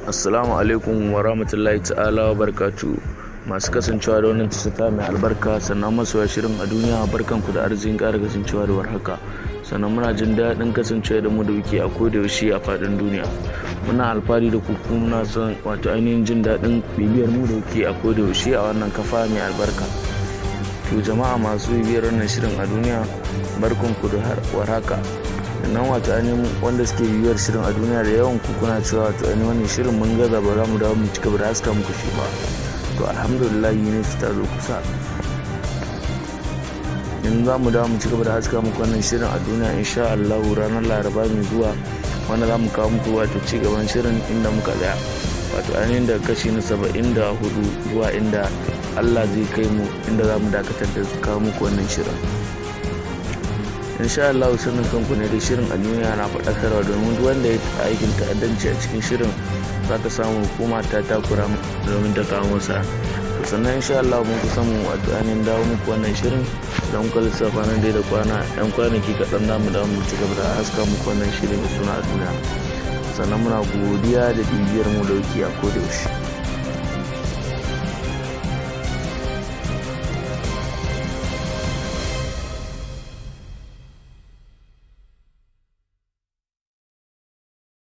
Assalamu alaikum wa rahmatullahi ta'ala wa barakatu. Masu kasancewa da wannan tasha mai albarka, sannan masoya shirin a duniya, barkanku da arzikin ƙara kasancewa da warhaka. Sannan muna jin daɗin kasancewa da mu da kuke a koda yaushe a faɗin duniya. Muna alfahari da ku kuma muna son wato ainihin jin daɗin bibiyar mu da kuke a koda yaushe a wannan kafa mai albarka. To jama'a masu bibiyar wannan shirin a duniya, barkanku da warhaka. Sannan wato ainihin wanda suke bibiyar shirin a duniya, da yawan ku kuna cewa wato ainihin wannan shirin mun gaza, ba za mu dawo mu cika da haska muku shi ba. To alhamdulillah, ne ta zo kusa, yanzu za mu dawo mu ci gaba da haska muku wannan shirin a duniya insha Allah ranar Laraba mai zuwa, wanda za mu kawo muku wato ci gaban shirin inda muka tsaya, wato ainihin daga kashi na 74 zuwa inda Allah zai kai mu, inda za mu dakatar da kawo muku wannan shirin insha Allah. Sanin kanku ne da shirin a duniya na faɗakarwa, domin duk wanda ya aikin ta'addanci a cikin shirin za ka samu hukuma ta takura domin ta kawo masa. To sannan insha Allah mun kusa mu wato ainihin dawo muku wannan shirin don muka lissafa nan dai da kwana yan kwanaki kaɗan za mu dawo mu ci gaba da haska muku wannan shirin mai suna a duniya. Sannan muna godiya da bibiyar mu da kuke a koda yaushe.